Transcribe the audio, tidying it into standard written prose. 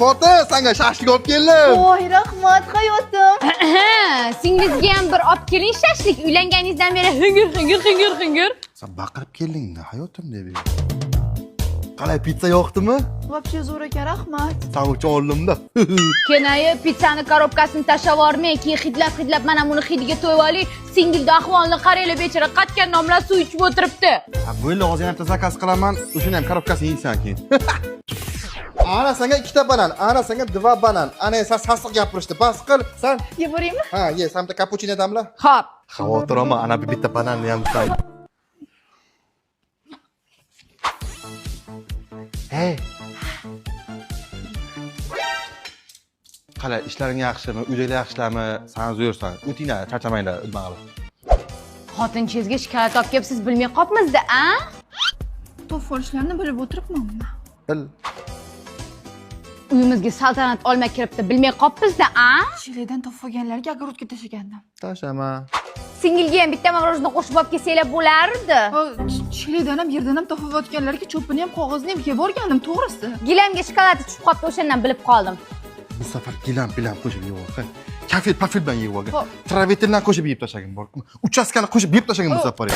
Xotin, sanga shashlik olib keldim. Voy, rahmat, hayotim. Singlizga ham bir olib keling shashlik. Uylanganingizdan beri hingir hingir hingir hingir. Sen baqirib kelding-da, hayotim deb. Qalay, pitsa yoqdimi? Вообще zo'r ekan, rahmat. San uchun oldimda. Kenayi, pitsani korobkasini tashlab yubormang, keyin hidlab hidlab mana buni hidiga to'yib oling. Singilni ahvolini qaranglar, bechora qatgan non bilan suv ichib o'tiribdi. Ha, bo'ldi, hozir yana bitta zakaz qilaman. O'shani ham korobkasini yeysan keyin. Ana senga ikkita banan, ana senga два banan. Ana esa sasiq gapirishdi. Bas qil, san. Yeb boraymi? Ha, ye, san bitta kapuchino damla. Xo'p. Xavotir olma, ana bitta bananni ham san. Hey. Qalay, ishlaring yaxshimi? Uydagilar yaxshilarmi? San zo'rsan. O'tinglar, charchamanglar, nima qilib. Xotinchingizga shikoyat olib kelibsiz, bilmay qolibmiz-da, a? To'f olishlarni bilib o'tiribmanmi? Bil. Uyimizga saltanat olma kiribdi, bilmay qolibmiz-da, a? Chilidan to'f olganlarga огородga tashlagandim. Tashlama. Singilga ham bitta мороженое qo'shib olib kelsanglar bo'lardi. Chilidan ham, yerdan ham topib o'tganlarga cho'pini ham, qog'ozini ham yeb borgandim, to'g'risi. Gilamga shokoladi tushib qolibdi, o'shandan bilib qoldim. Bu safar gilam bilan qo'shib yeb ol. Kafel pafel bilan yeb olgin. Xo'p. Travetildan qo'shib yeb tashlagin bor. Uchastkani qo'shib yeb tashlagin bu safar.